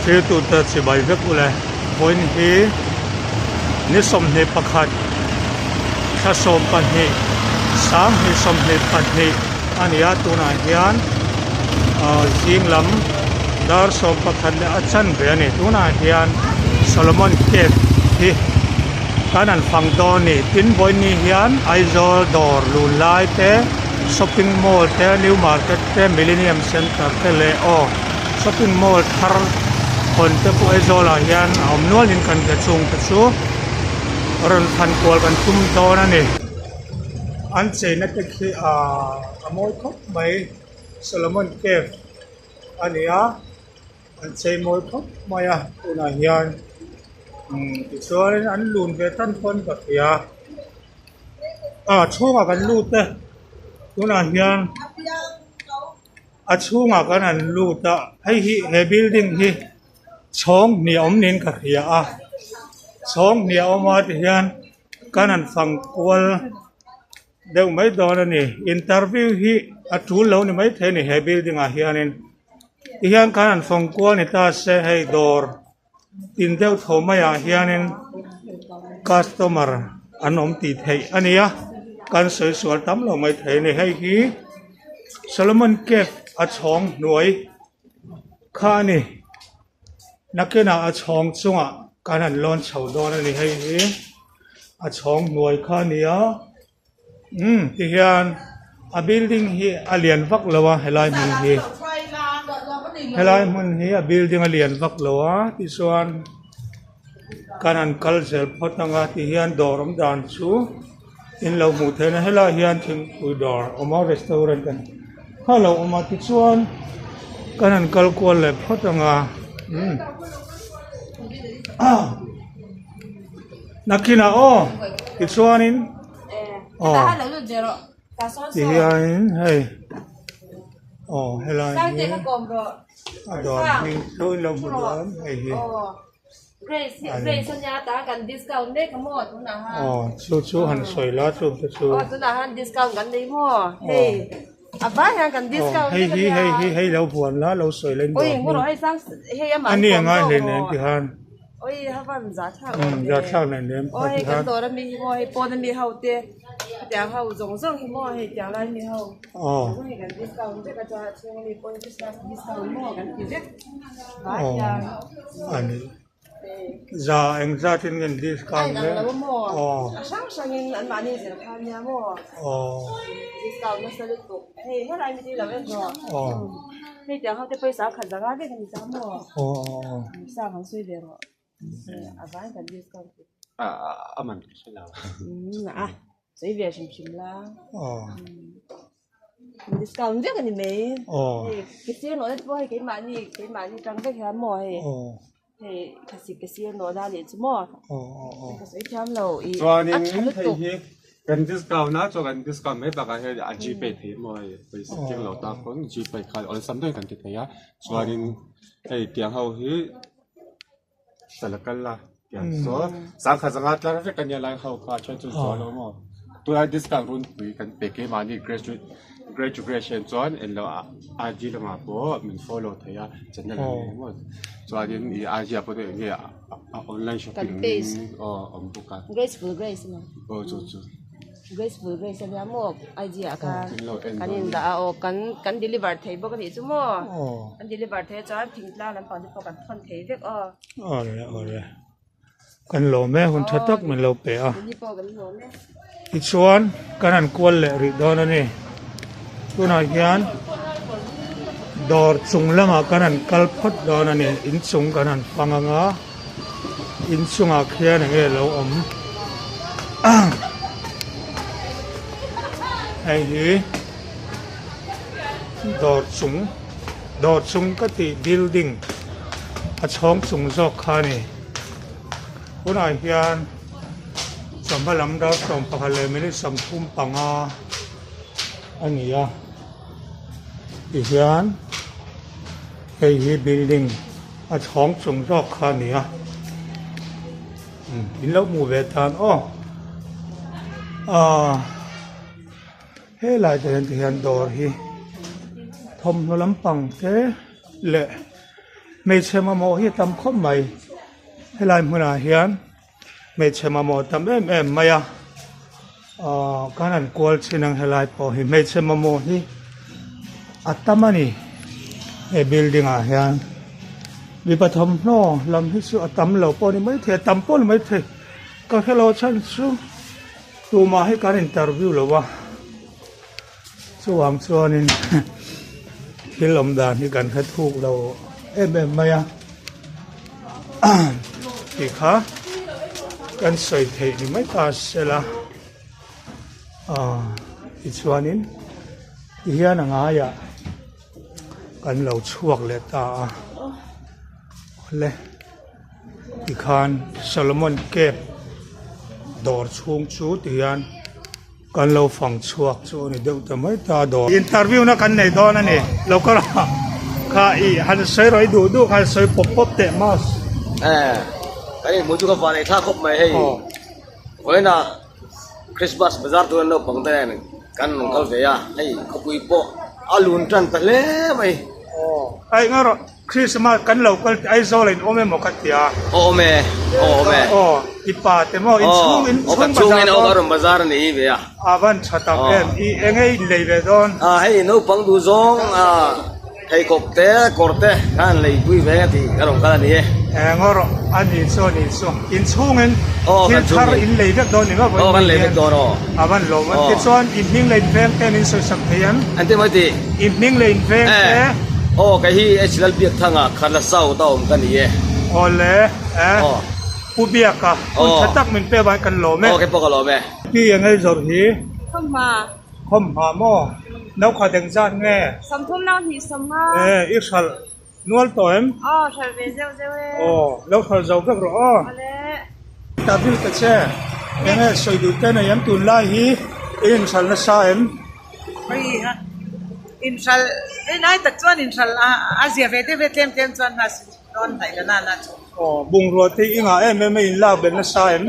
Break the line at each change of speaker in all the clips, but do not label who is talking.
Thiltute chibai vek ule vawiin hi ni 21 thla 12 2022 a ni a tunah hian ahh zing lam dar 11 leh a chanve a ni tunah hian Solomon cave hi kan han fang dawn a ni tin vawiin ni hian Aizawl dawr lun lai te shopping mall te new market te millennium center te leh aw. Shopping mall thar hawn te pawh Aizawl ah hian a awm nual in kan hria chung te chu rawn thlan kual kan tum dawn a ni. An cheina te khi ahh a mawi khawp mai Solomon cave a ni a an chei mawi khawp mai a tunah hian umm tichuan an lun ve tan pawn ka hria ah chhungah kan lut e tunah hian. A chhungah kan han lut a hei hi he building hi chhawng hnih a awm niin ka hria a chhawng hnih a awm a tihian kan han fang kual deuh mai dawn a ni interview hi a tul lo ni maithei a ni he building ah hianin tihian kan han fang kual ni ta se hei dawr tin deuh tho maiah hianin customer an awm tih theih a ni a kan sawi sual tam lo mai thei a ni hei hi Solomon cave a chhawng hnuai kha a ni nakinah a chhawng chungah kan han lawn chho dawn a ni hei hi a chhawng hnuai kha a ni a umm tihian a building hi a lian vak lo a helai hmun hi helai hmun hi a building a lian vak lo a tichuan kan han kal zel phawt ang a tihian dawr awm dan chu in lo hmuh theih na helaiah hian thingpui dawr a awm a restaurant a ni kha a lo awm a tichuan kan han kal kual leh phawt ang a umm ah. Nakinah aw tichuanin aw tihianin hei aw helai hi a dawr hming chu in lo hmu dawn hei hi aw chu chu han sawi la chu te chu aw hei hi hei hi hei lo huan la lo sawi la in dawr hming a ni ang a hleinem tihan.
Oi havan za thlak
Umm za thlak nen lem
aw hei kan dawr ami hi maw hei pawn ami ho te hetiang ho zawng zawng hi maw hei tiang lai mi ho
aw
zawng hi kan discount vek a chuan a chhung ami pawn christmas discount maw kan ti vek vai hian
aw ani za eng zat in nge discount
a inang lo maw
aw
a hrang hrang in an mahni zir kha nia maw
aw
discount nasa lutuk hei helai mi te hi lo en rawh
aw.
Hei tiang ho te pawisa khat zanga vek a ni ta maw?
Aw.
Sang han sawi ve rawh. A vain kan discount tih.
A a man ka hre lo.
Umm a sawi ve hrim hrim la.
Aw.
Discount vek a ni mai.
Aw.
Hei ke sir nawh na te pawh hei keimahni keimahni tang vek hian maw hei.
Aw.
Hei khasik ke sir nawh na nih chu maw.
Aw aw aw.
Ka sawi thiam lo i
Chuanin
a tha lutuk.
hei hi kan discount a chuan kan discount mai bakah hian a gpay theih maw hei pawisa keng lo tak pawn gpay kha awlsam deuhin kan ti thei a chuanin hei tiang ho hi sala kal la tiang saw sangkhat zanga tlar vek ania lai ho kha then chu zual lo maw tunlai discount runpui kan pe keimahni graduate graduation chuan englo IG lamah pawh min follow thei a channel an nei maw chuanin ih IG ah pawh eng nge a online shopping aw awm bawk a
Graceful Grace maw
aw chu chu
Graceful Grace ania maw IG ah khan kan indah a aw kan kan deliver thei bawk anih chu maw kan deliver thei a chuan thingtlang lampang te pawh kan thawn thei vek aw
awle awle kan lawm e hun tha tak min lo pe a tichuan kan han kual leh rih dawn a ni tunah hian dawr chung lamah kan han kal phawt dawn a ni inchung kan han fang ang a inchungah khian eng nge lo awm hei hi dawr chung dawr chung ka tih building a chhawng chung zawk kha a ni. Tunah hian chawhma lam dar 11 leh minute 35 a ni a tihian hei hi building a chhawng chung zawk kha a ni a in lo hmuh ve tan aw ahh helai te hian tihian dawr hi thawmhnaw lampang te leh. Hmeichhe mamawh hi a tam khawp mai helai hmunah hian hmeichhe mamawh a tam em em mai a ahh kan han kual chin ang helai pawh hi hmeichhe mamawh hi a tam a ni he building ah hian mipa thawmhnaw lam hi chu a tam lo pawh a ni maithei a tam pawh a ni maithei ka hrelo chhan chu tumah hi kan interview lo a. Chuvang chuanin thil awm dan hi kan hre thuk lo em em mai a tih kha kan sawi theih ni mai ta sela ah tichuanin tihian a ngaiah kan lo chhuak leh ta a awle tikhan Solomon cave dawr chhung chu tihian. Kan lo fang chhuak chu a ni deuh ta mai ta dawr. Interview na kan nei dawn a ni. Lo kal a kha i han sawi rawh i duh duh kha han sawi pawp pawp teh mas.
Eh kan inhmuh chu ka van ei thlak khawp mai hei. Vawiinah Christmas bazar tur an naupang te nen kan rawn kal ve a hei khawpui pawh a lun tan ta hle mai.
Aih nga rawh. Christmas kan lo kal Aizawl in awm emaw ka ti a.
Aw awm e, aw awm e.
Aw i pa te maw in chhung in
chhung bazar dawn. Aw kan rawn bazar a ni ve a.
A van tha tak em, i enge in lei ve dawn?
A hei naupang duh zawng a pheikhawk te kawr te kha an lei pui ve a tih ka rawn kal a ni e.
Eng aw rawh a ni chu a ni chu in chhung in thil thar in lei vek dawn ni maw
Aw kan lei vek dawn aw.
A van lawm a tichuan i hming leh in veng te min sawi sak thei em?
An ti maw ti?
I hming leh in veng te.
Aw kei hi H Lalbiakthanga Kharla South a awm ka ni e.
Aw le e Pu Biaka hun tha tak min pe avangin kan lawm e.
Aw kei pawh ka lawm e.
Pi eng ei zawrh hi?
Khawmhma.
Khawmhma maw? Naukhat engzat nge?
30 nau hnih 50.
E i hralh Nual tawh em?
Aw, hralh ve zeuh zeuh e.
Aw, lo hralh zo vek rawh aw.
Awle.
Ta vil ta che, enge sawi duh te nei em tunlai hi i inhralh nasa em?
Hei ha, inhralh hei lai tak chuan inhralh a a zia ve deuh ve tlem tlem chuan hna dawn hnaih la na na chu.
Aw, bungrua te i ngah em em a inlak belh nasa em?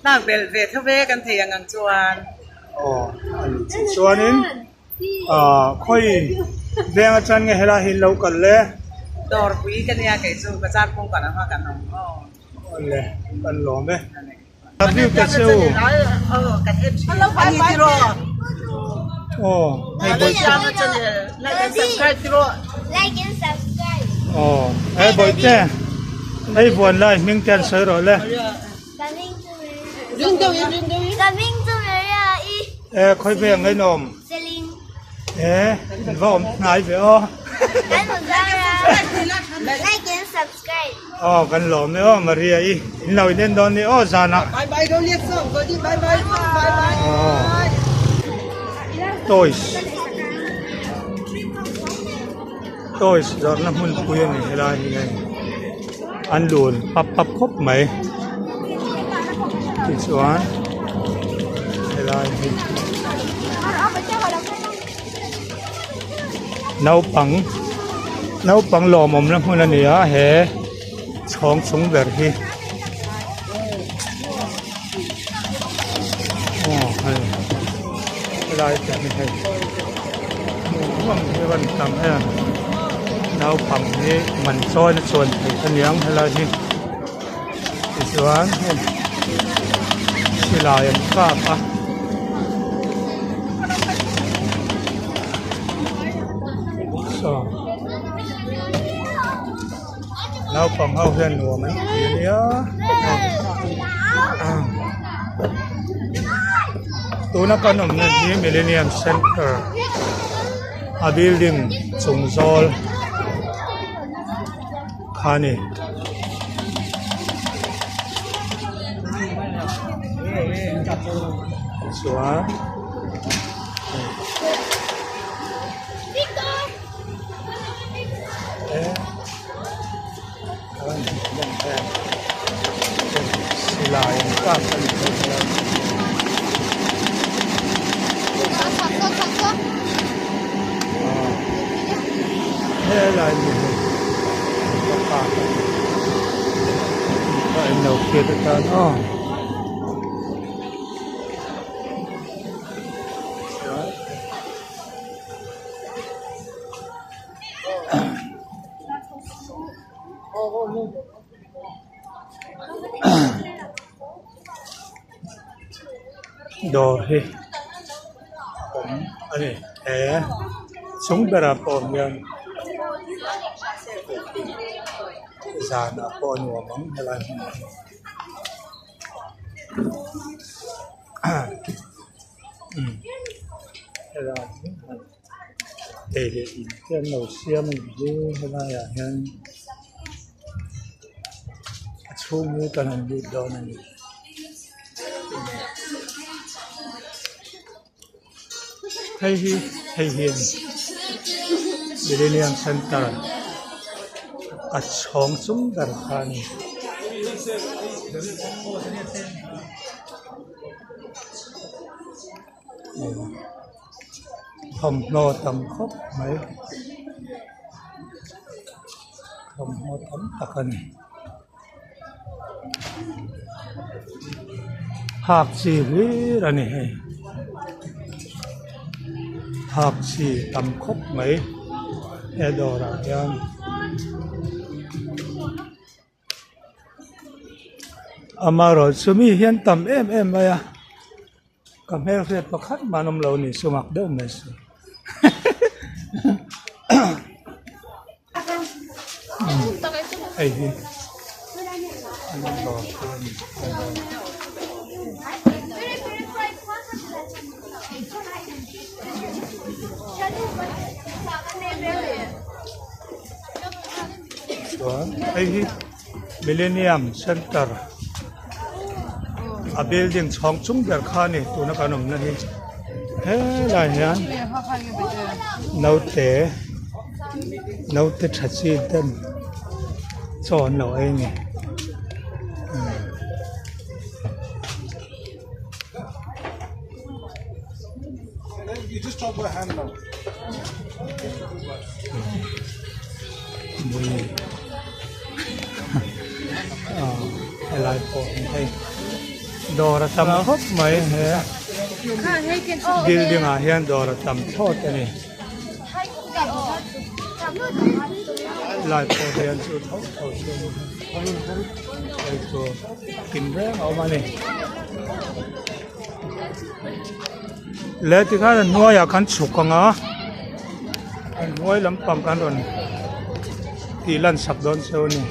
Lak belh ve tho ve kan thei ang ang chuan.
Aw, a nih chu chuanin. Ahh khawi veng atang nge helai hi lo kal le?
Dawrpui ka nia kei chu bazar kawng kan awm a kan awm aw.
Awle kan lawm e. View te che u. Aw hei bawihte. Aw hei bawihte hei buan lai hming te an sawi rawh le. E khawi ve ang inawm? E in va awm hnai ve aw. Aw kan lawm e aw Maria i in lo in en dawn ni aw zanah. Toys Toys zawrhna hmunpui a ni helai hi hei an lun pap pap khawp mai tichuan helai hi naupang naupang lawmawmna hmun a ni a he chhawng chung ber hi aw hei helai te hi hei hmuh nuam hi a rawn tam em naupang hi man chawn a chuan theih a niang helai hi tichuan hei silai an kap a. Saw naupang ho hian nuam an ti ania tuna kan awmna hi millennium center a building chung zawl kha a ni. Chuan silai an kap a ni bawk a. Helai hi hei a kap a ni a englo hriat atan aw. Dawr hi awm a ni he chung berah pawh hian zanah pawh a nuam ang helai hmunah hian. Helai hi ei leh in te an lo siam a nih hi helaiah hian a chhung hi kan han lut dawn a ni. Hei hi hei hi a ni Millennium Center a chhawng chung ber kha a ni. Thawmhnaw tam khawp mai thawmhnaw tam tak a ni. Hak chi hlir a ni hei hak chi tam khawp mai he dawrah hian. Amaherawhchu mi hian tam em em mai a ka hmelhriat pakhat mah an awm lo a ni sumak deuh mai si hei hi an dawr chu a ni. Chuan hei hi Millennium Center a building chhawng chung ber kha a ni tuna kan awmna hi helaiah hian naute naute tha chi ten chaw an lo ei a ni. Helai pawh hi hei dawr a tam khawp mai he building ah hian dawr a tam thlawt a ni helai pawh hian chu tho tho chu a ni hei chu tin reng a awm a ni. Leh tikhan a hnuaiah khan chhuk ang a a hnuai lampang khan rawn tih lan sak dawn cheu a ni.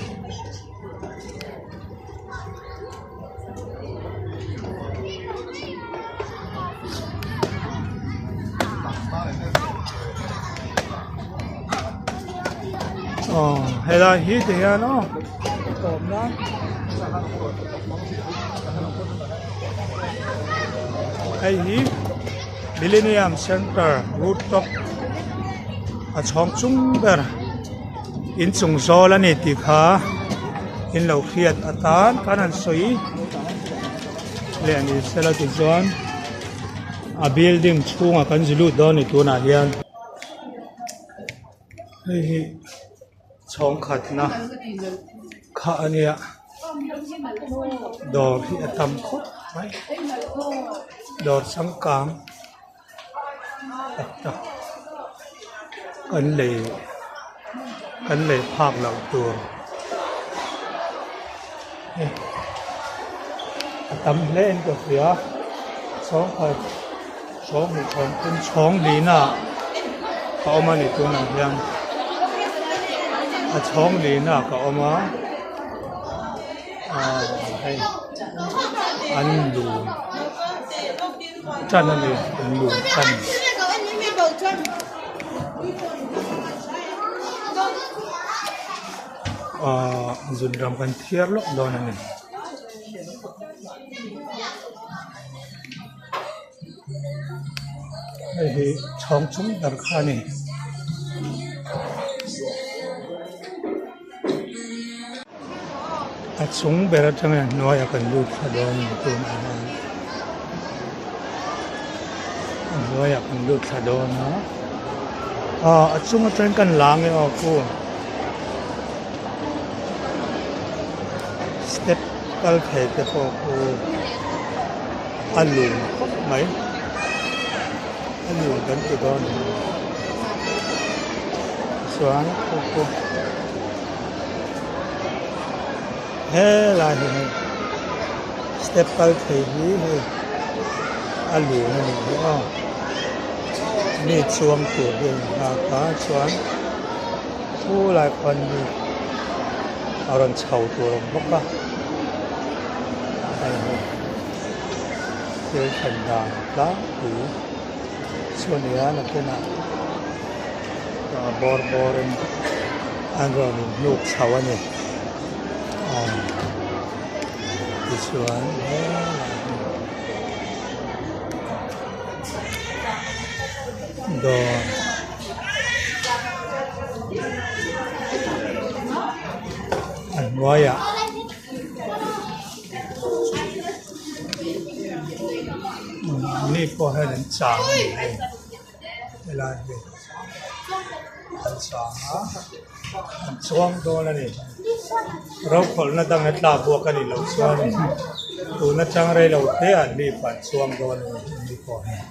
Aw helai hi ti hian aw tawp nan. Hei hi Millennium Center rooftop a chhawng chung ber inchung zawl a ni tih kha in lo hriat atan kan han sawi leh a ni sela tichuan a building chhungah kan zi lut dawn a ni tunah hian hei hi. Chhawng khatna kha a nia dawr hi a tam khawp mai dawr changkang tak tak kan lei kan lei phak loh tur hei a tam hle in ka hria chhawng khat chhawng hnih chhawng thum chhawng lihna ah ka awm a ni tunah hian a chhawng lihna ah ka awm a ahh hei an lun tan a ni an lun tan. Ahh zun ram kan thiar lawk dawn a ni. Hei hi chhawng chung ber kha a ni. A chung ber atanga hnuaiah kan lut thla dawn ni tunah hian a hnuaiah kan lut thla dawn a aw a chung atangin kan la ang e aw khu step kal thei te pawh khu a lum khawp mai a lum kan ti dawn em chuan khu khu helai hi hei step kal thei hi hei a lun a nih hi aw mi chuang tur hi a inghak a chuan chu lai khuan mi a rawn chho tur a awm bawk a hei hi thil thlen dan tlangpui chu a ni a nakinah bawr bawrin an rawn inhnuk chho a ni aw tichuan helai hi dawr a hnuaiah. Mi pawh hian an chang a ni hei helai hi an chang a an chuang dawn a ni rokhawlhna dang a tla buak a nih loh chuan tun atang rei lo te ah mi pawh an chuang dawn a ni mi pawh hian.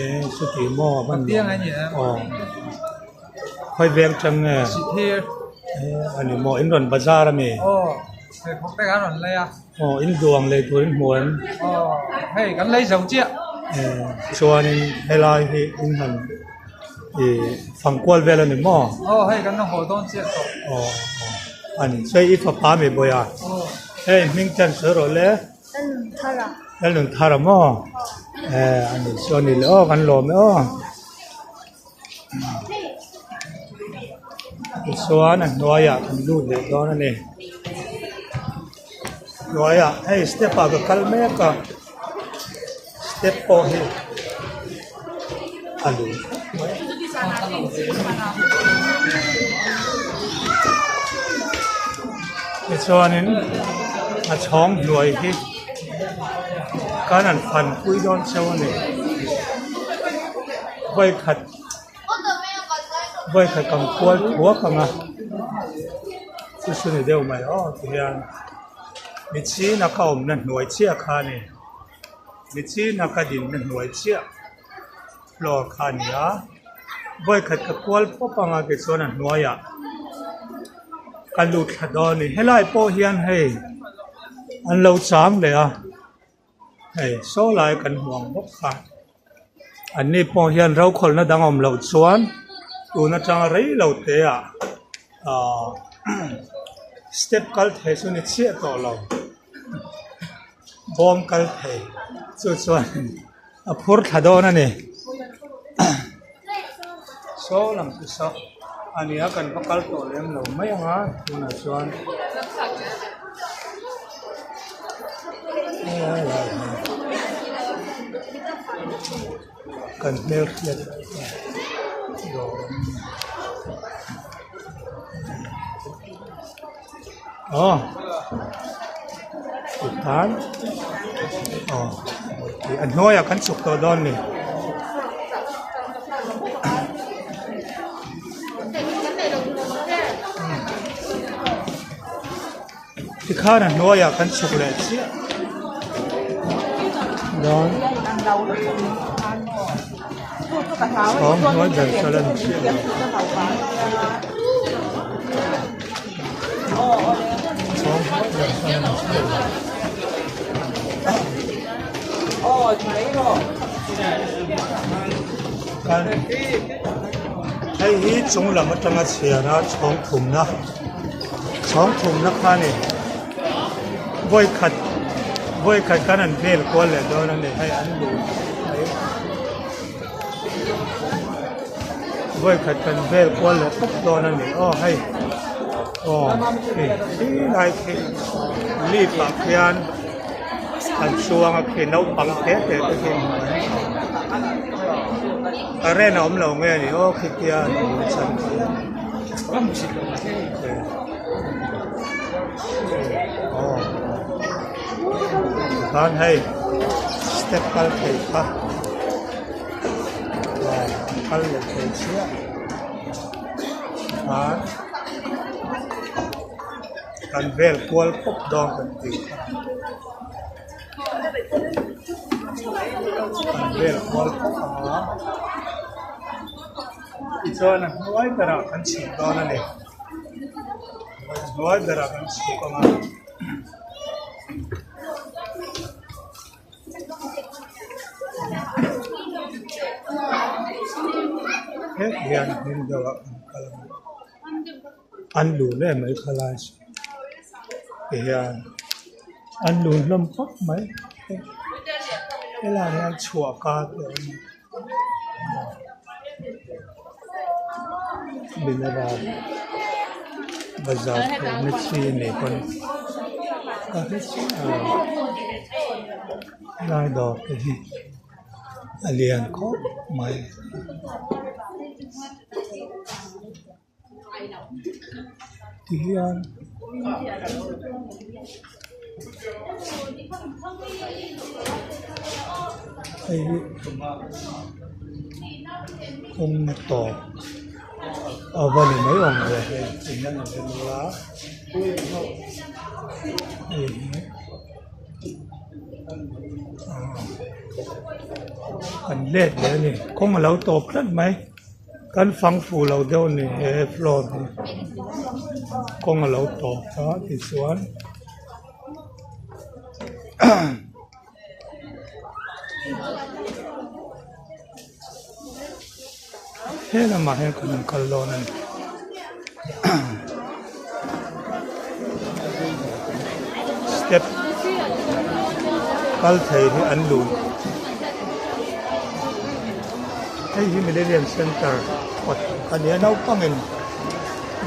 E chuti maw a hman aw. Khawi veng tang nge? A ni maw? In rawn bazar a mi? Aw in duang lei tur in hmu em? Chuanin helai hi in han ih fangkual vel a ni maw? Aw a ni chuan i fapa mi bawiha hei hming chan sawi rawh le. Lalnunthara maw? A ni chuan ni le aw kan lawm e aw. Tichuan a hnuaiah kan lut leh dawn a ni hnuaiah hei step ah ka kal mek a step pawh hi a lui khawp mai tichuanin a chhawng hnuai hi kan han fanpui dawn cheu a ni. Vawikhat vawikhat kan kual thuak ang a chu chu ni deuh mai aw ti hian mi china ka awmna hnuai chiah kha a ni mi china ka dinna hnuai chiah floor kha a ni a vawikhat ka kual pawp ang a tichuan a hnuaiah ka lut thla dawn a ni helai pawh hian hei an lo chang leh a. Hei saw lai kan hmu ang bawk kha an ni pawh hian rokhawlhna dang awm loh chuan tun atanga rei lo te ah ahh step kal thei chu ni chiah tawh lo bawm kal thei chu chuan a phur thla dawn a ni saw lam chu saw a ni a kan va kal tawh lem lo mai ang a tunah chuan kan hmelhriat dawr an ni aw tikhan aw a hnuaiah kan chhuk tawh dawn a ni. Tikhan a hnuaiah kan chhuk leh chiah dawn chhawng hnuai ber chu a la ni chiah lo. Chhawng hnuai ber chu a la ni chiah lo. Kan hei hi chung lam atanga chhiar a chhawng thumna. Chhawng thumna kha a ni vawikhat vawikhat khan an vel kual leh dawn a ni hei an luh mai vawikhat kan vel kual leh tawp dawn a ni aw hei aw khi khi lai khi lip ah khian an chuang a khi naupang te te te khi current a awm lo nge ni aw khitia an awm chhan khi. Tikhan hei step kal thei kha aw kal leh thei chiah tikhan kan vel kual pawp dawn kan tih kha kan vel kual pawp ang a. Tichuan a hnuai berah kan chhuk dawn a ni. A hnuai berah kan chhuk ang a. Hian a hnung deuh ah kan kal ang an lun em mai khalai chu tihian an lun hlawm khawp mai helaiah hian chhuah kar te a awm a mineral bazar theihna chi ni pawn ka hre chiah lo helai dawr te hi. A lian khawp mai. Tihian hei hi kawng a tawp a va ni mai awm ve hei tihian a rem a hei hi. An let leh a ni kawng a lo tawp tlat mai kan fang fuh lo deuh a ni he floor hi kawng a lo tawp a tichuan he lamah hian kan kal dawn a ni. Step kal thei hi an lun hei hi millennium center kawt a ni a naupangin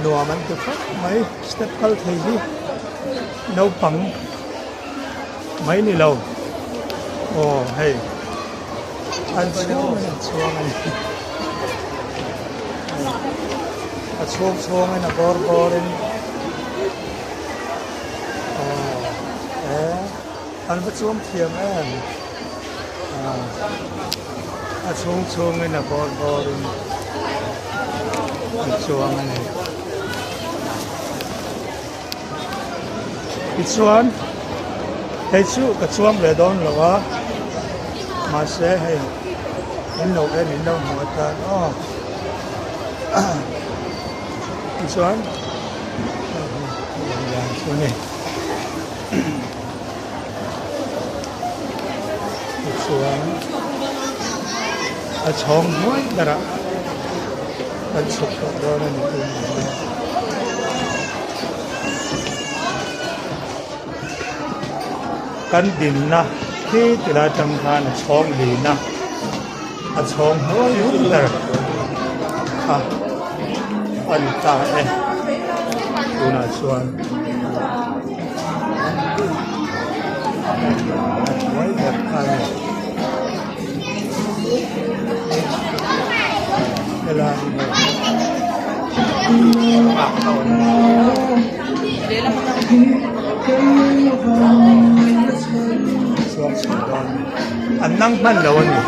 nuam an ti khawp mai step kal thei hi naupang mai ni lo aw hei an chhung in an chhuang a ni. A chhung chhungin a bawr bawrin aw e an va chuang thiam em a chhung chhungin a bawr bawrin an chuang a ni tichuan hei chu ka chuang ve dawn lo a mahse hei in lo en in lo hmu atan aw. Tichuan lian chu a ni tichuan a chhawng hnuai berah kan chhuk tawh dawn a ni tunah hian. Kan dinna khi tilai atang khan a chhawng lin a. A chhawng hnuai ber kha a ni ta e tunah chuan a hnuai ber kha a ni helai chuak chho dawn an nang hman lo a ni.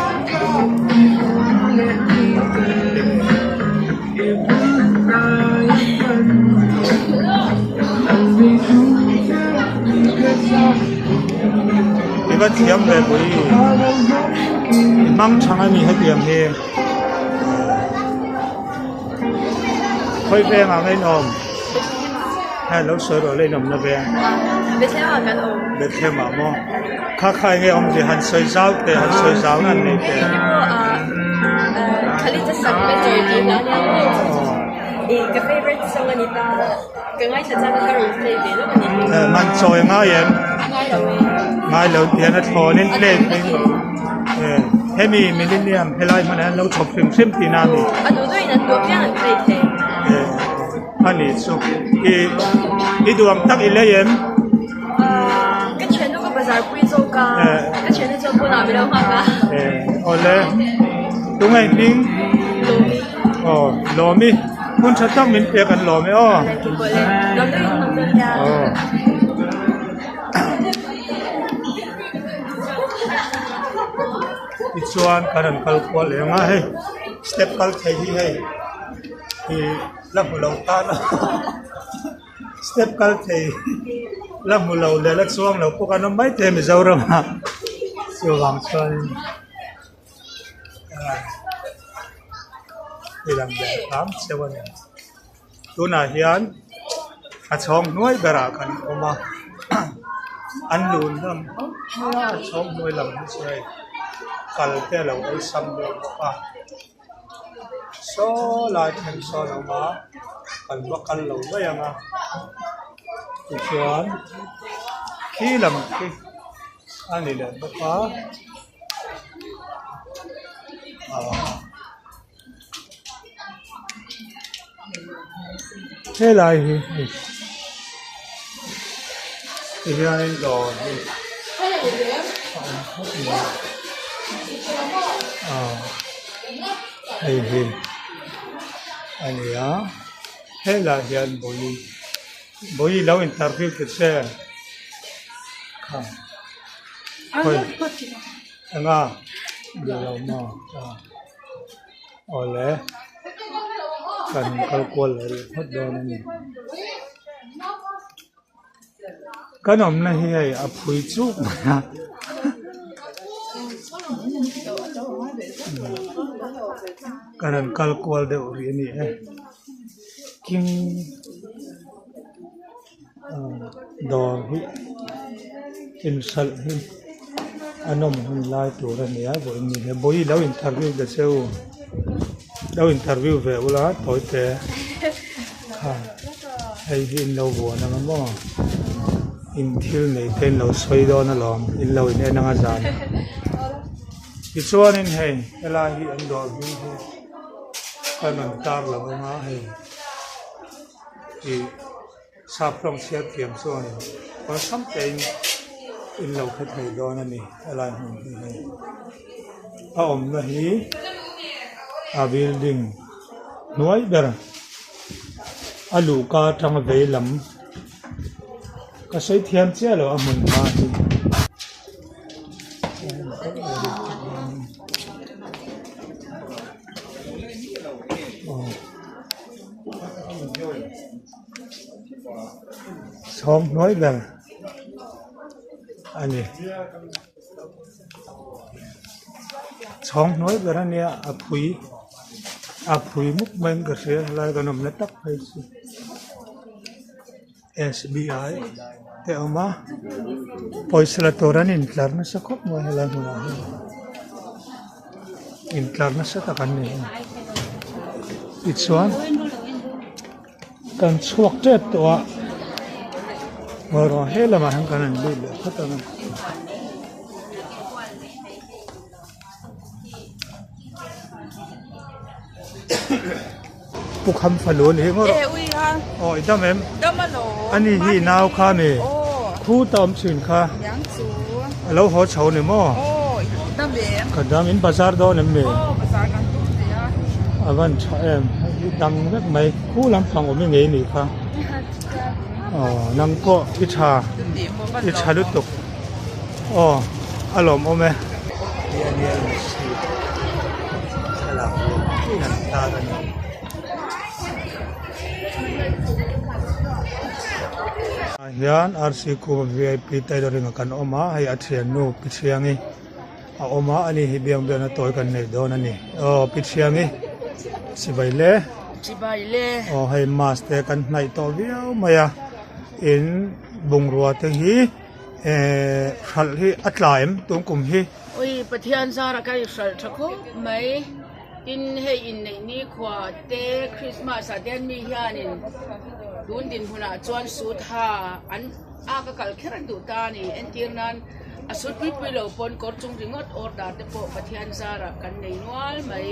I va thiam ve pui i hmang thang a ni hetiang hi khawi vengah nge in awm hei lo sawi rawh le in awmna veng Bethlehem ah maw kha kha enge awmzia han sawi zau teh han sawi zau nan nei teh man chawi a ngai em ngai lo tiang a thlawn in plate hemi millennium helai hmanah hian lo chhawp hrim hrim tihna a ni. A ni chu i i duh ang tak i lei em?
Ka thiannu ka bazar pui zawk a, ka thiannu chuan pawnah min lo nghak a.
Awle, tunge i hming?
Lawmi.
Aw, Lawmi, hun tha tak min pek an lawm e aw.
Awle, lawm deuhin hmang dawn nia.
Aw. Tichuan kan rawn kal kual leh ang a hei step kal thei hi hei ih la hmu lo tan a step kal thei la hmu lo leh la chuang lo pawh kan awm mai thei a Mizoram ah chuvang chuan ti lang ve hram cheu a ni tunah hian a chhawng hnuai berah kan awm a an lun lam hauh mai a a chhawng hnuai lam hi chu hei kal te a lo awlsam deuh bawk a. Saw lai thleng sawn a awm a kan va kal lo mai ang a tichuan khi lam khi a ni leh bawk a ah helai hi hei tihianin dawr hi a awm khawp mai ah hei hi a ni a helaiah hian vawiin vawiin lo interview ta che kha khawi enga duh lo maw ah. Awle kan kal kual leh rih phawt dawn a ni. Kan awmna hi hei a phui chuk mai a. Kan rawn kal kual deuh rih a ni e. King dawr hi inhralh hi a nawm hun lai tur a ni a vawiin ni hian vawiin lo interview ta che u lo interview ve ula tawi te kha hei hi in lo vuan ang a maw in thil nei te in lo sawi dawn alawm in lo in en ang a zan tichuanin hei helai hi an dawr hming hi kan rawn tar lo ang a hei. Ih sap hlawm chhiar thiam chuan awlsam tein in lo hre thei dawn a ni helai hmun hi hei a awmna hi a building hnuai ber a luhka atanga vei lam ka sawi thiam chiah loh a hmun hma hi. Chhawng hnuai ber a ni chhawng hnuai ber a nia a phui a phui mup maiin ka hria helai kan awmna tak phei chu S B I te a awm a pawisa la tur an intlar nasa khawp mai helai hmunah hian intlar nasa tak an ni tichuan kan chhuak tep tawh a ngawi he lamah hian kan han lut leh phawt ang a. Pu kham fanu a ni hi ngawt aw i dam em ani hi nau kha mi khu ta awm thin kha a lo haw chho ni maw ka dam in bazar dawn em ni a van tha em i dang vek mai khu lampang awm i ngei ni kha aw nang pawh i tha i tha lutuk. Aw a lawmawm e. Tih a nia in si thlalak lawm in an tar a ni. Ah hian RC Khuma vip tailoring ah kan awm a hei a thiannu Pi Thiangi a awm a ani hi biang biakna tawi kan nei dawn a ni aw Pi Thiangi chibai le
Chibai le
aw hei mask te kan hnaih tawh viau mai a in bungrua te hi. Ehh hralh hi a tla em tun kum hi?
Ui Pathian zara ka inhralh tha khawp mai. Tin hei inneih nikhua te Christmas ah te an mi hianin tun dinhmunah chuan suit ha an a ka kal kher an duh ta a ni. Entir nan a suit pui pui lo pawn kawr chung ringawt order te pawh Pathian zara kan nei nual mai.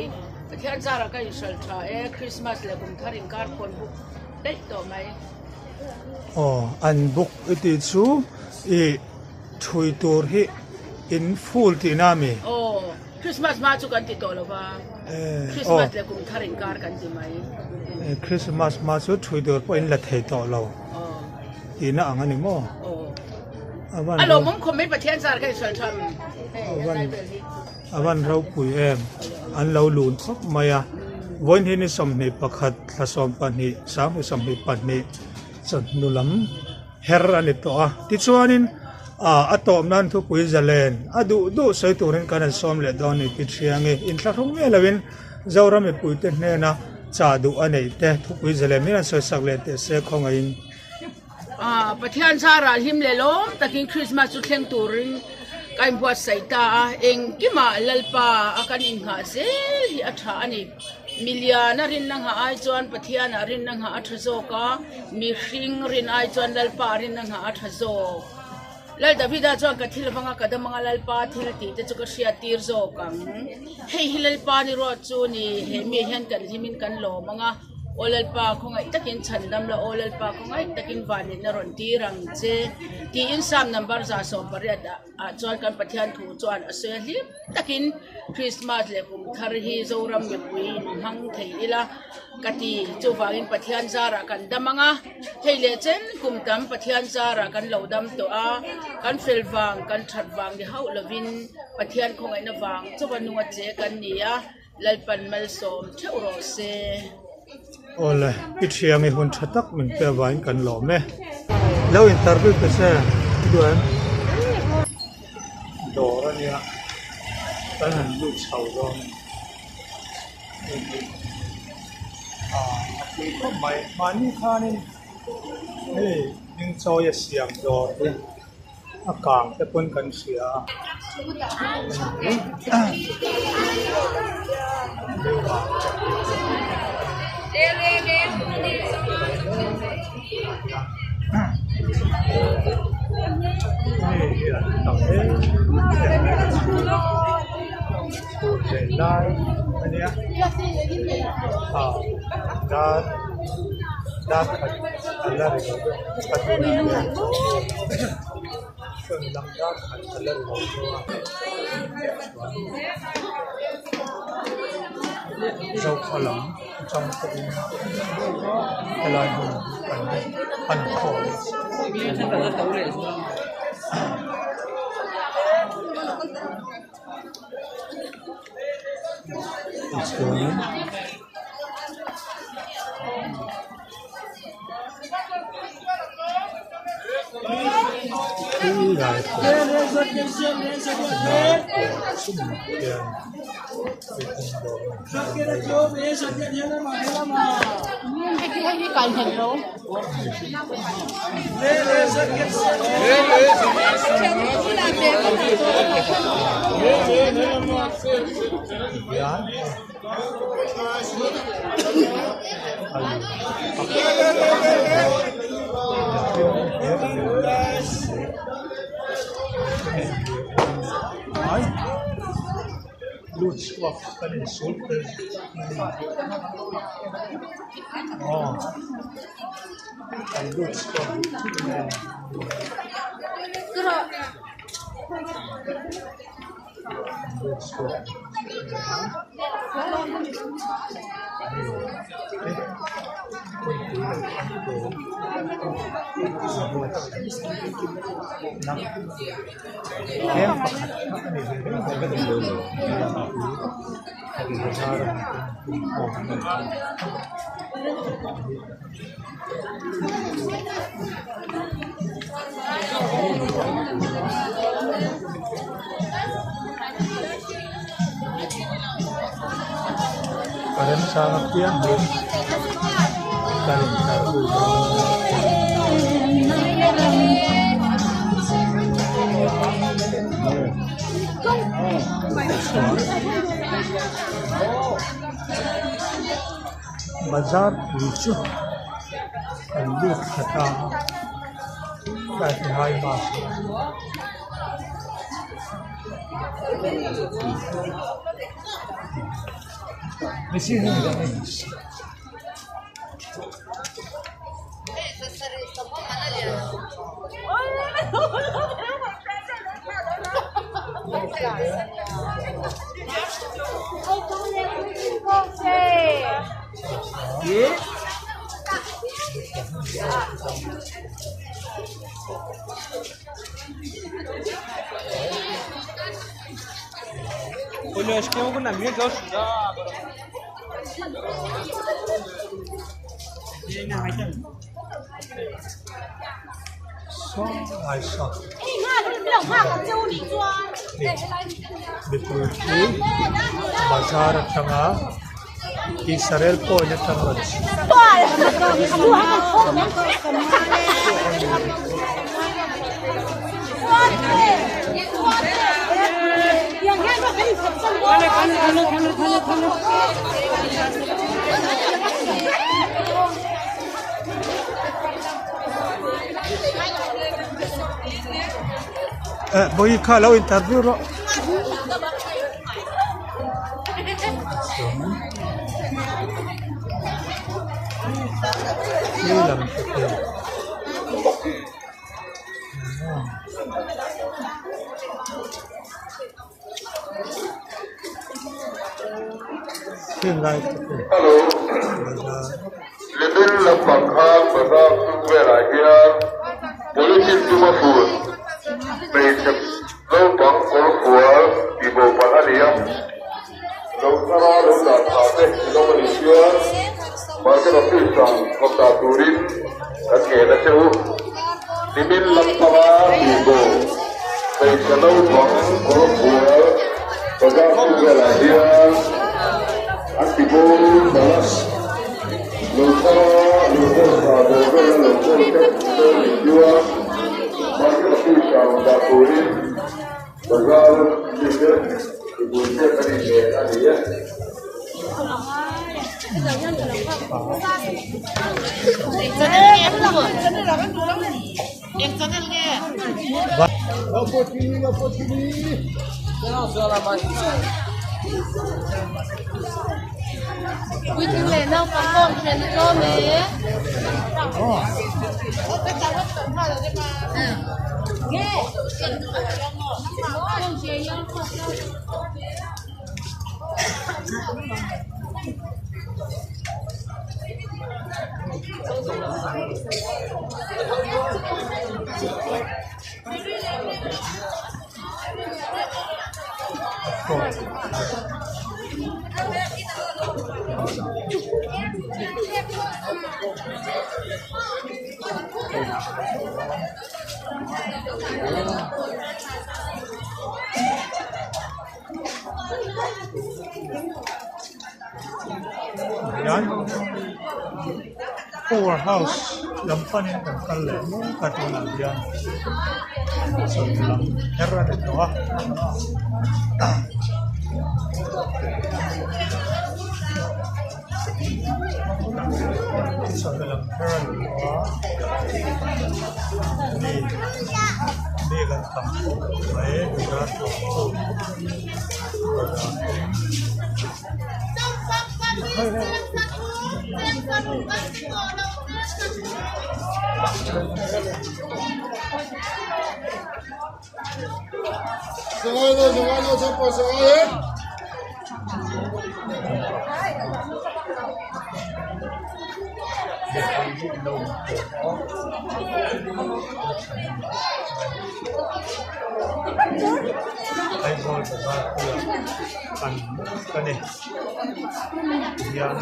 Pathian zara ka inhralh tha e Christmas leh kum thar inkar pawn buk daih tawh mai.
Aw an buk i tih chu ih thui tur hi in full tihna a mi?
Aw Christmas hma chu kan ti tawh lo va Christmas leh kum thar inkar kan ti mai.
Christmas hma chu thui tur pawh in la thei tawh lo tihna ang a ni maw?
Aw a lawmawm khawp mai Pathian zar kha i sawi tha hei
A van ropui em? An lo lun khawp mai a. Vawiin hi ni 21 thla 12 2022 chawhnu lam her a ni tawh a. Tichuanin ah a tawp nan thupui zalen a duh duh sawi turin kan han sawm leh dawn ni ti thiangi inthlahrung miah loin Zoram mipuite hnena chah duh a neih te thupui zalen min han sawisak leh teh se khawngaihin.
Ah Pathian zarah hlim leh lawm takin Christmas chu thleng turin ka inbuatsaih ta a, engkimah Lalpa a kan innghah zel hi a tha a ni. Miliana rinna nghah ai chuan Pathianah rinna nghah a tha zawk a, mihring rin ai chuan Lalpa rinna nghah a tha zawk. Lal Davida chuan ka thil vanga ka dam anga Lalpa thil tih te chu ka hriat tir zawk ang. Hei hi Lalpa ni ruat chu ni, he mi hian kan hlimin kan lawm anga, Aw Lalpa khawngaih takin chhan dam la, Aw Lalpa khawngaih takin vanneihna rawn tir ang che tiin Psalm number 180 ah chuan kan Pathian thu chuan a sawi a hlim takin Krismas leh kum thar hi Zoram mipui in hmang thei ila ka ti. Chuvangin Pathian zarah kan dam ang a, hei leh chen kum tam Pathian zarah kan lo dam tawh a, kan fel vang, kan that vang ni hauh lovin Pathian khawngaihna vang chauha nunga che kan ni a, Lalpan malsawm theuh rawh se.
Awle, i thiang i hun tha tak min pe avangin kan lawm e. Lo interview ta che, i duh em? Dawr a nia, kan han lut chho dawn a ni. Hei hi ah a pui khawp mai, mahni khanin hei hmingchawi a siam dawr hi. A kang te pawn kan hria a. Hei hi an tam em em mai a chhun leh lai a nia ah dar dar khat a la ri lo deuh a tunah hian. Chhun lam dar khat a la ri lo deuh a chuan zokhaw lam atang pawhin helai hmun hi kan pan khawm tichuanin. Lut chhuak kan insul fel aw kan lut chhuak A remchang apiang hi kan intlar zui dawn a nia. Bazar pui chu kan lut thla ta a tlai ti hai bak Saw lai saw mipui hi bazar atanga Israel point atang rawn chhuak. Eh bawihi kha lo interview rawh. Khi lam te khi. Heng lai te khi. Bazar.
Middle lampang khan bazar chung velah hian polythene duma fun hmeichhe naupang kawr fual tih bo palh a ni a, lo thara lo dah tha te i awm a nih chuan market office ah thawk dah turin kan ngen a che u. Nimin lampanga tih bo hmeichhe naupang kawr fual bazar chung velah hian an ti bo palh a. Lo thara lo kawl tha dawr vela lo kawl te dawn nih chuan market office ah rawn dah turin bazar mite mipui te kan inlen a ni e.
Hian power house lam panin kan kal leh mek a tunah hian chawhnu lam her a ni tawh a. Chawhnu lam her a ni tawh a mi mi kan tam khawp mai bazar tur pawh bazar pawh. Aizawl bazar puiah kan mek a ni tihian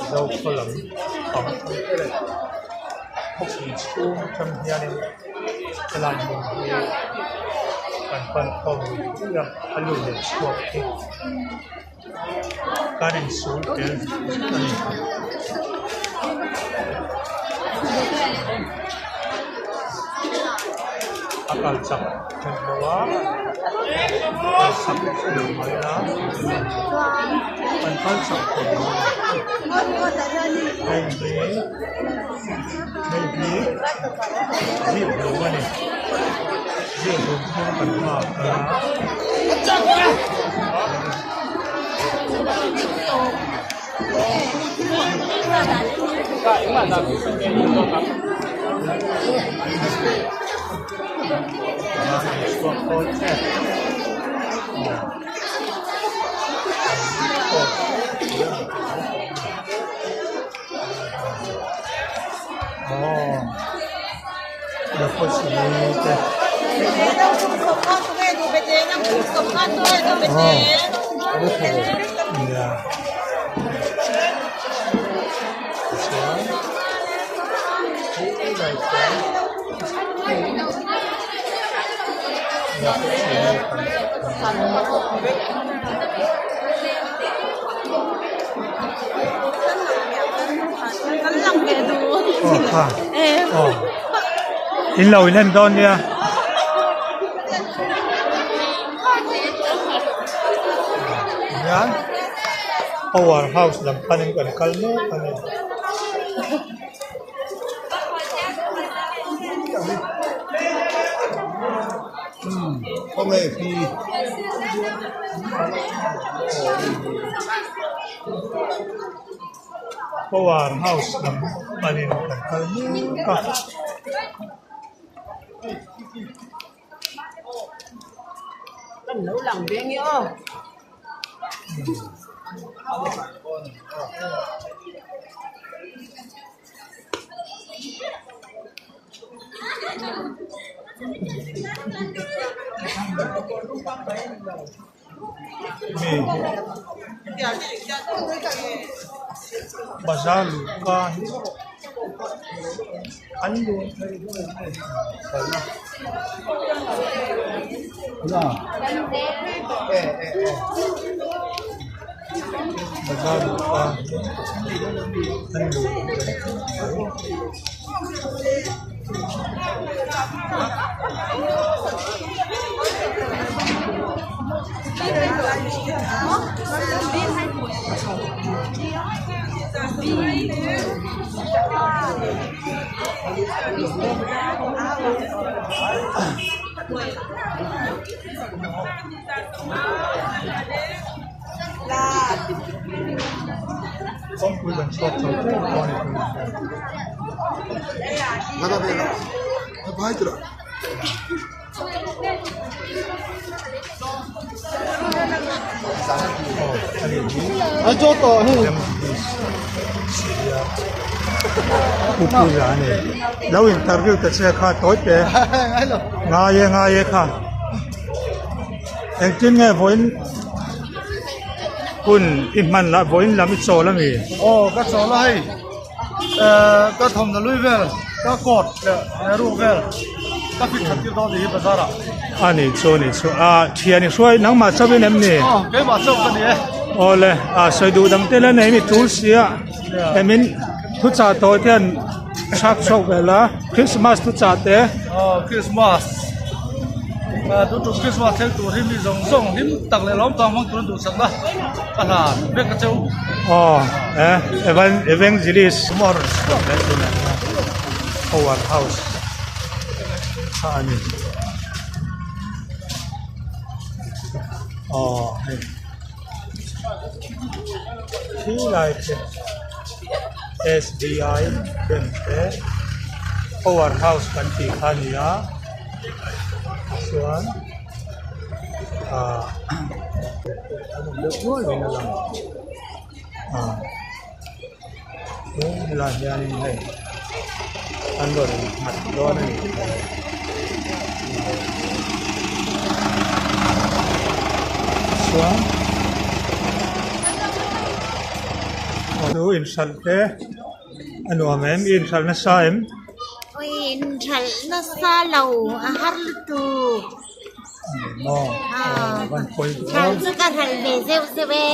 Zokhaw lam pang te leh khawpui chhung atang hianin helai hmun hi kan pan khawm lui lui a a lut leh chhuak hi kan insul tel a ni. A kal chak theih loh a kal chak lo mai a an kal chak thei lo a ni hei hi hei hi zip hlum a ni zip hlum chu kan nghak a. Tichuan helai chuan aw kha aw in lo in en dawn nia. Hian power house lam panin kan kal mek a ni.
nge pi?
Power house lam panin kan kal mek a. Bazar luhka hi an lun thei bazar luhka hi an lun thei khawp mai. Kawngpui kan chhuak chho tep pawh a ni tunah hian. Lo interview ta che kha tawi te ngai e ngai e kha engtin nge vawiin hun i hman la vawiin lam i chawl ami
aw ka chawl a hei eh ka thawmhnaw lui vel ka coat leh ruk vel ka fit that tir dawn ni hi bazar ah.
A nih chu a nih chu a thian i hruai nangmah chauh in em ni?
Aw keimah chauh ka ni e.
Aw le a sawi duh dang te la nei mi tul sia hemin thuchah tawi te hian chhak chhuak ve la Christmas thuchah te.
Aw Christmas tun tum Christmas thleng tur hi mi zawng zawng hlim tak leh lawm tak hmang turin duhsakna ka hlan vek a cheu.
Aw e Evangelist chhuak leh tunah hian Power House. Tha a ni aw hei khi lai te S B I bank te power house kan tih kha a ni a chuan ah an awm deuh nual in a lang ah. Helaiah hianin hei an rawn nghat dawn a ni chuan chu inhralh te a nuam em i inhralh nasa em?
Ui inhralh nasa lo a har lutuk.
Maw van pawi duh
Hralh chu ka hralh ve zeuh zeuh e.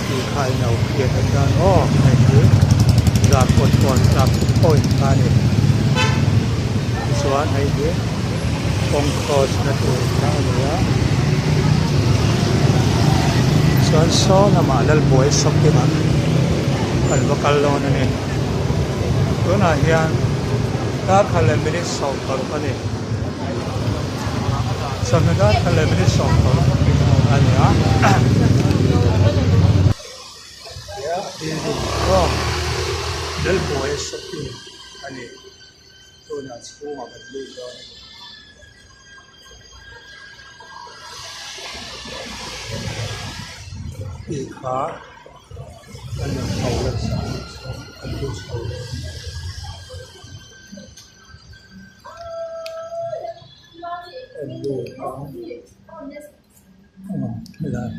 Tih kha in lo hriat a chuan aw hei hi zarkawt kawn traffic point kha a ni tichuan hei hi kawng cross na tur kha a ni a chuan saw lamah Lalbuai shopping ah kan va kal dawn a ni tunah hian. Darkhat leh minute 60 a ni. Chawhnu darkhat leh minute 60 a ni a. Building aw Lalbuai shopping a ni. Tunah chhungah kan lut dawn a ni. Tih kha a ni chho nasa a nih chuan kan lut chho dawn a ni. Kan lut ang aw helai.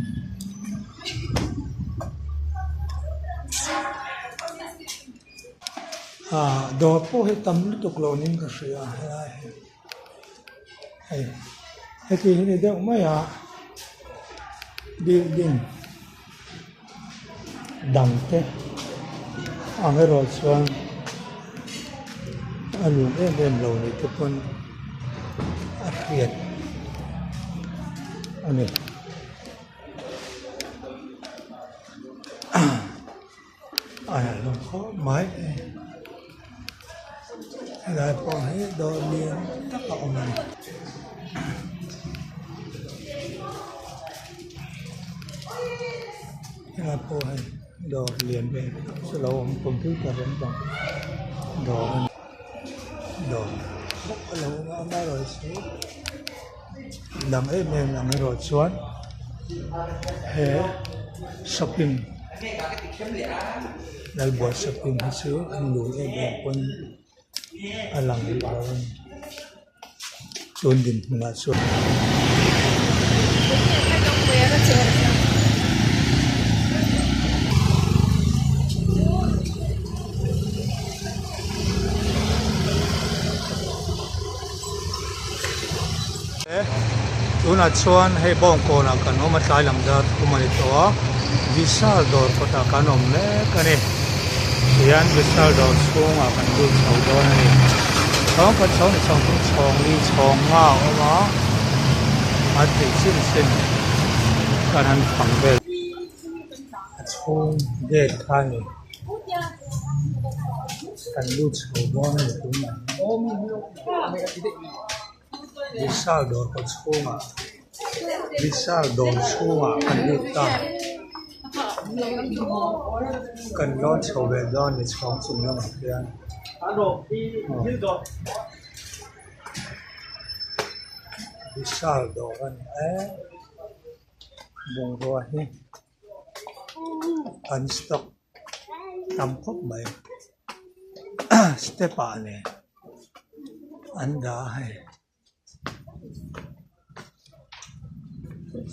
Ah dawr pawh hi tam lutuk lo niin ka hria a helai hi. Hei heti hi ni deuh mai a building dang te ang erawh chuan a lun em em lo ni te pawn a hriat a ni. A herh hlawm khawp mai. Helai pawh hi dawr lian tak a awm a ni. Helai pawh hei dawr lian ve tak chu a lo awm computer lampang dawr a ni dawr bawk a lo awm a amaherawhchu dang em em ang erawh chuan he shopping Lalbuai shopping hi chu an lun em em pawn a lang rih lo a ni tun dinhmunah chuan. Tunah chuan hei bawngkawnah kan awm a tlai lam dar thum a ni tawh a Vishal dawr kawtah kan awm mek a ni tihian Vishal dawr chhungah kan lut chho dawn a ni chhawng khat chhawng ni chhawng thum chhawng li chhawng nga a awm a a theih chin chin kan han phang vel a chhung gate kha a ni. Kan lut chho dawn a ni tunah hian Vishal dawr kawt chhungah Vishal dawr chhungah kan lut ta kan lawn chho ve dawn a ni chhawng chung lamah hian Vishal dawr a ni e bungrua hi an stock tam khawp mai step ah leh an dah a hei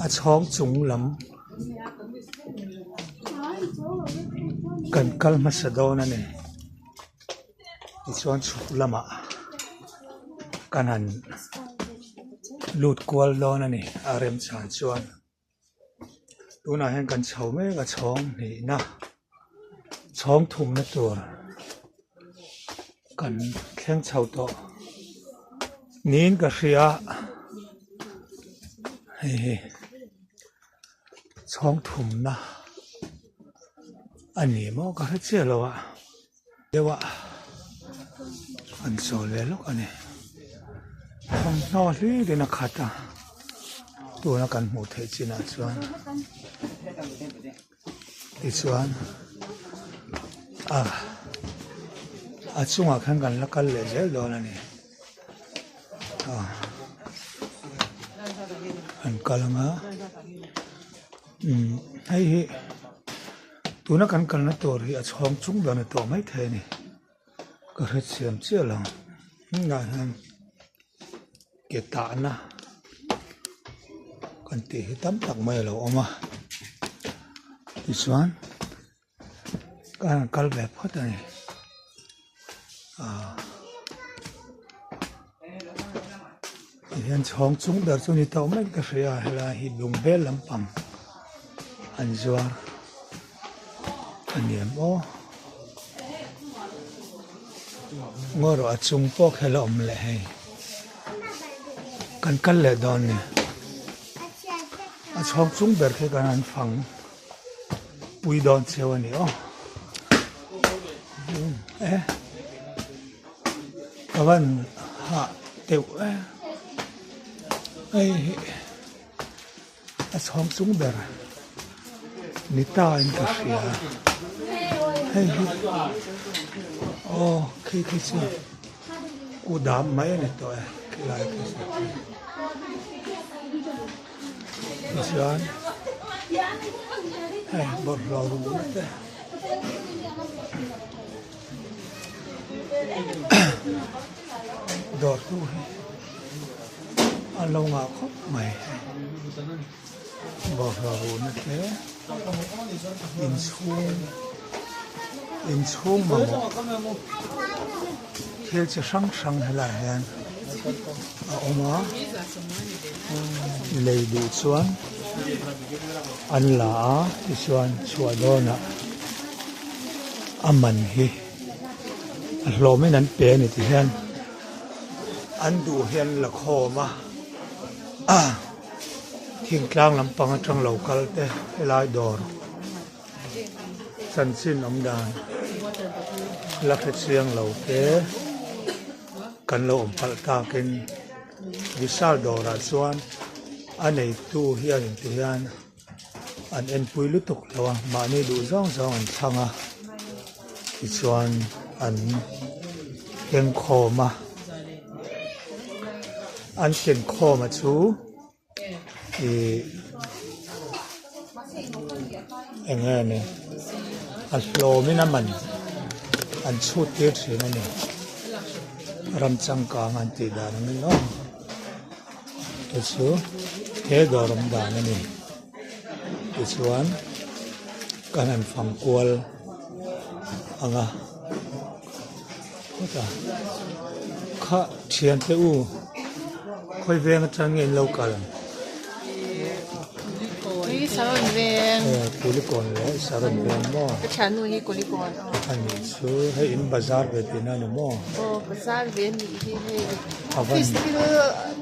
a chhawng chung lam kan kal hmasa dawn a ni tichuan chhuk lamah kan han lut kual dawn a ni a remchhan chuan. Tunah hian kan chho mek a chhawng hnihna chhawng thumna tur kan thleng chho tawh niin ka hria hei hi chhawng thumna a ni maw ka hre chiah lo a. Deuh a an sawi ve lawk a ni thawmhnaw hlir in a khat a tuna kan hmuh theih chinah chuan tichuan a a chungah khan kan la kal leh zel dawn a ni an kal ang a umm hei hi. Tuna kan kalna tur hi a chhawng chung dawn a tawh maithei a ni ka hrethiam chiah lo hnungah hian ke tahna kan tih hi tam tak mai a lo awm a tichuan ka han kal ve phawt a ni ah tihian chhawng chung ber chu ni tawh mai ka hria helai hi bungbel lampang an zuar a ni em aw ngaw rawh a chung pawh khi a la awm leh hei kan kal leh dawn ni a chhawng chung ber khi kan han fang pui dawn cheu a ni aw e ka van hah deuh e hei hi. A chhawng chung ber ni ta in ka hria hei hi aw khi khi chu kudam mai a ni tawh e khilai khi chu tichuan hei bawlhhlawh ruhna te dawr tu hi. A lo ngah khawp mai bawlhhlawh ruhna te inchhung inchhung mamawh thil chi hrang hrang helaiah hian a awm a lei duh chuan an la a tichuan chhuah dawnah a man hi a hlawmin an pe a ni ti hian. An duh hi an la khawm a, thingtlang lampang atang lo kal te helai dawr chanchin awm dan la hre chiang lo te. Kan lo awm palh takin Vishal dawrah chuan a neitu hian ti hian an enpui lutuk lo a, mahni duh zawng zawng an thlang a, tichuan an keng khawm a, an ken khawm a chu Ih eng nge ni a hlawmin a man an chhut tir thin a ni ram changkang an tih dan ang in aw te chu he dawr awm dan a ni tichuan kan han fang kual ang a khawtah kha thiante u. Khawi veng atang nge in lo kal?
Hi Saron veng.
Eh Kulikawn leh Saron veng maw?
Ka thiannu hi Kulikawn aw.
A nih chu hei in bazar ve tihna a ni maw?
Aw bazar ve a nih hi hei office thil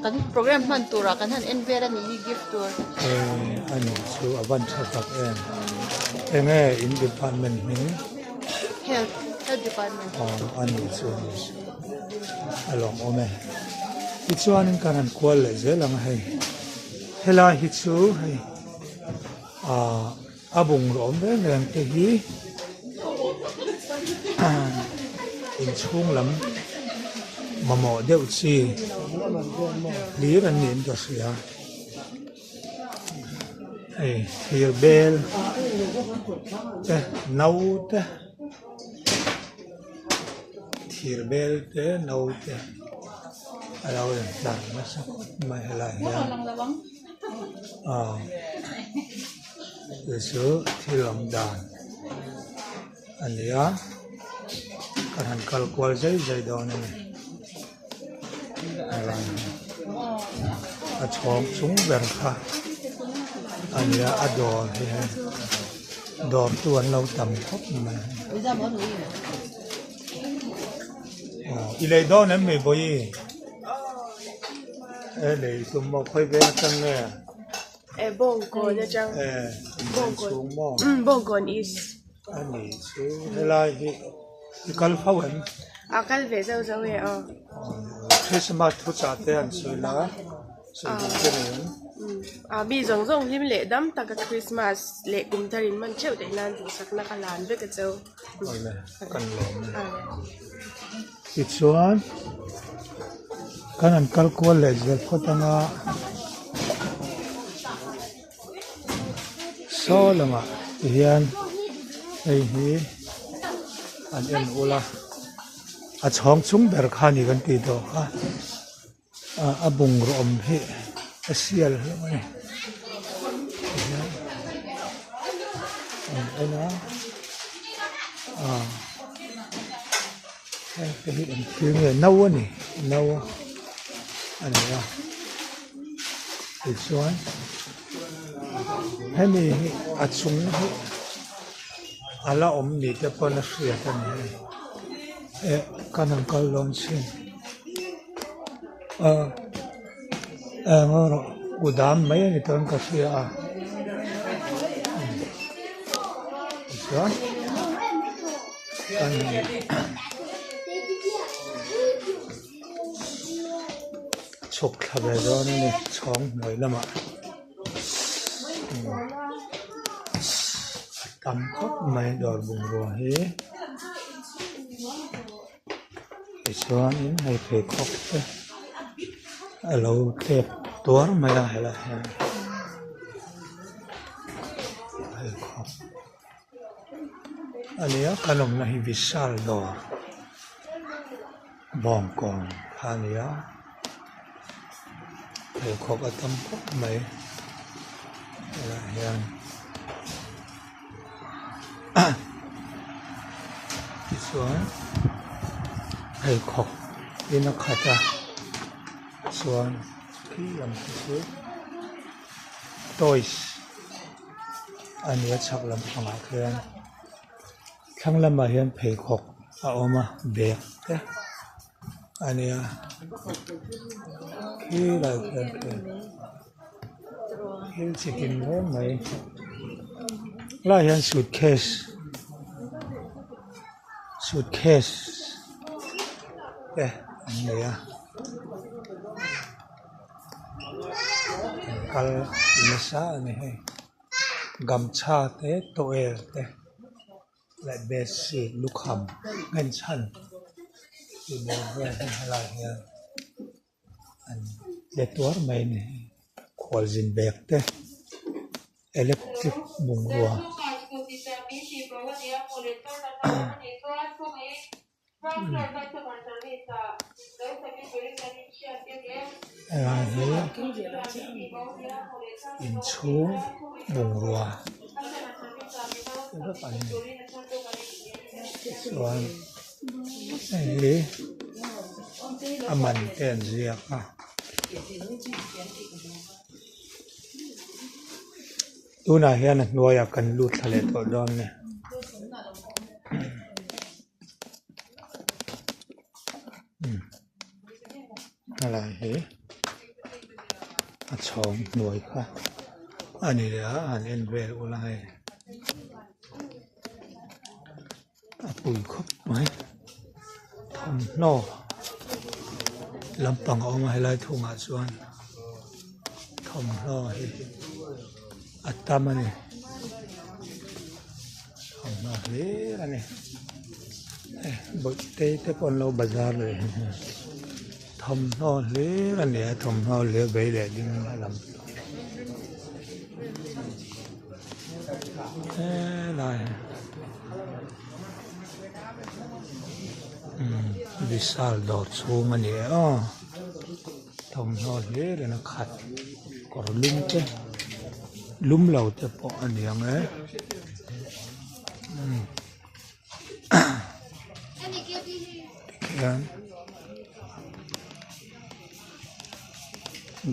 kan program hman turah kan han en vel a nih hi gift tur.
Eh a nih chu a van tha tak em. Enge in department hming?
Health health department.
Aw a nih chu a nih chu. A lawmawm e. Tichuanin kan han kual leh zel ang a hei. Helai hi chu hei ah a bungraw awm reng reng te hi inchhung lam mamawh deuh chi hlir an niin ka hria. Hei thir bel te no te. Thir bel te no te a lo in tlar nasa khawp mai helai hian aw chu chu thil awm dan a ni a kan han kal kual zai zai dawn a ni helai hi a chhawng chung ber kha a ni a a dawr hi hei. Dawr tu an lo tam khawp mai. Aw i lei dawn em mai bawihi? E lei tum maw khawi veng atang nge?
E bawngkawn atang.
E bawngkawn chhung maw?
Um bawngkawn east.
A ni chu helai hi i kal fo em?
A kal ve zauh zauh e aw.
Christmas thuchah te an sawi la.
A mi zawng zawng hlim leh dam taka Christmas leh kum thar in man theuh theih nan duhsakna ka lan vek a cheu.
Awle kan lawm e. Tichuan kan han kal kual leh zel phawt anga saw lamah tihian hei hi an en ula a chhawng chung ber kha a ni kan tih tawh kha. A bungraw awm hi a sial hlauh a ni tihian an en a ah heng te hi eng thil nge no a ni no a ni a tichuan hemi hi a chung hi a la awm ni te pawn a hriat a ni hei eh kan han kal dawn chin. Aw eng erawh kudam mai a ni tawn ka hria a tichuan chhuk thla ve dawn a ni chhawng hnuai lamah a tam khawp mai dawr bungrua hi. Tichuanin hei pheikhawk te a lo tlep tuar mai a helai hian pheikhawk a ni a kan awmna hi Vishal dawr Bawngkawn kha a ni a pheikhawk a tam khawp mai helai hian. Tichuan pheikhawk in a khat a chuan khi lam te chu toys a ni a chhak lampangah khian thlang lamah hian pheikhawk a awm a bag te a nia khilai khian thil chi tin reng mai helaiah hian suitcase suitcase te. an nei a an kal nasa a ni hei gamchha te towel te leh bedsheet lukham nghenchhan tih bawr vel hi helaiah hian an tle tuar mai a ni khualzin bag te electric bungrua. Helai hi inchhung bungrua te vek an ni chuan hei hi a man te an ziak a. Tunah hian a hnuaiah kan lut thla leh tawh dawn a ni. Helai hi a chhawng hnuai kha a ni a han en vel ula hei a pui khawp mai thawmhnaw lampang a awm a helai thungah chuan thawmhnaw hi a tam a ni. Thawmhnaw hlir a ni bawihte te pawh an lo bazar leh thawmhnaw hlir a ni a thawmhnaw hlir vei leh ding lam helai umm vishal dawr chhung a ni e aw thawmhnaw hlir in a khat kawr lum te lum lo te pawh a ni ang e umm tikhian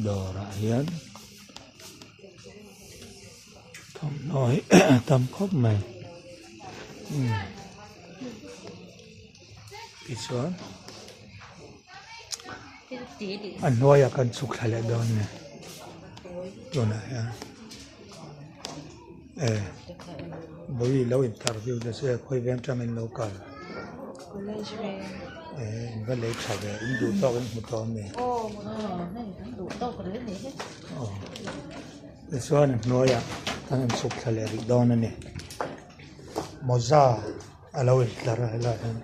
dawrah hian thawmhnaw hi a tam khawp mai umm tichuan. A hnuaiah kan chhuk thla leh dawn a ni tunah hian e vawi lo interview ta che khawi veng tangin lo kal e in va lei tha ve in duh tawk in hmu tawh a mi aw tichuan a hnuaiah kan han chhuk thla leh rih dawn a ni mawza. A lo intlar a helaiah hian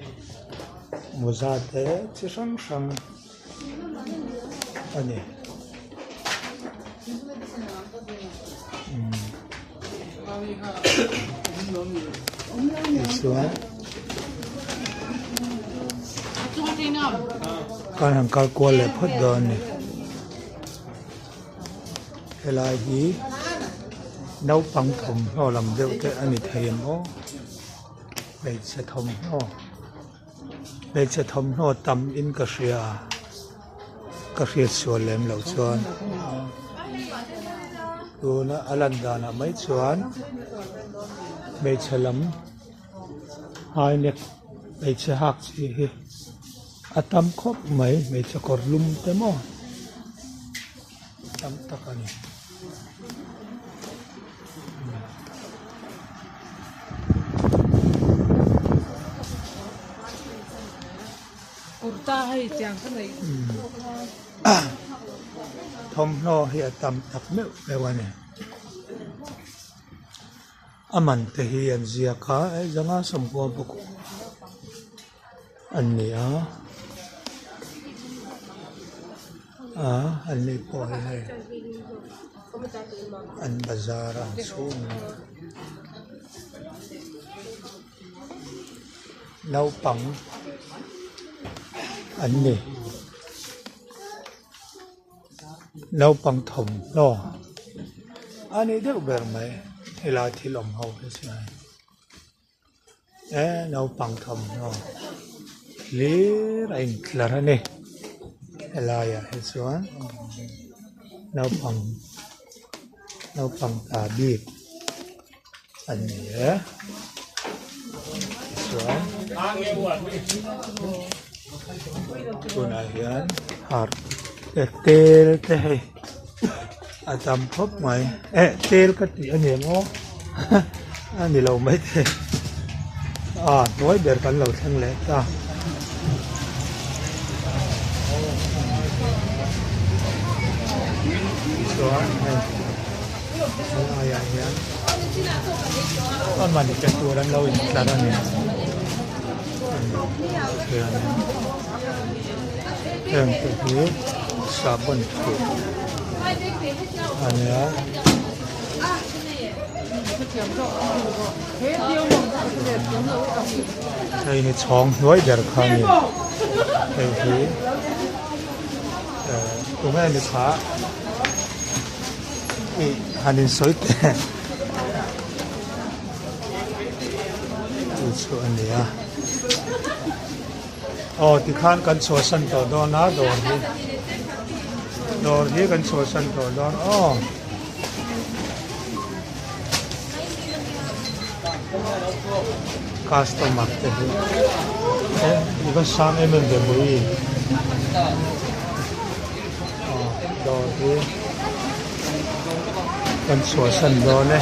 mawza te chi hrang hrang a ni tichuan kan han kal kual leh phawt dawn a ni helai hi naupang thawmhnaw lam deuh te a ni thei ang aw. Hmeichhe thawmhnaw hmeichhe thawmhnaw tam in ka hria ka hriat sual lem loh chuan tuna a lan danah mai chuan hmeichhe lam high neck hmeichhe hak chi hi a tam khawp mai hmeichhe kawr lum te maw tam tak a ni. Thawmhnaw hi a tam tak meuh meuh a ni. A man te hi an ziak a hei zanga sawmkua bawk an ni a ah an ni pawh hi hei an bazar a an chhung naupang an ni naupang thawmhnaw a ni deuh ber mai helai thil awm ho hi chuan. E naupang thawmhnaw hlir a intlar a ni helaiah hi chuan naupang naupang ta bik an ni e tichuan tunah hian har tel te hei a tam khawp mai eh tel ka tih a ni ang aw a ni lo mai thei a hnuai ber kan lo thleng leh ta. Chuan hei helaiah hian a man pe tur an lo intlar a ni. Heng te hi sahbawn khuh a nia. Hei hi chhawng hnuai ber kha a ni. Hei hi eh tunge ni kha ih han insawi teh chu chu a ni a. Aw tikhan kan chhuahsan tawh dawn a dawr hi dawr hi kan chhuahsan tawh dawn aw. Customer te hi e i va sang em em ve mui aw dawr hi kan chhuahsan dawn e.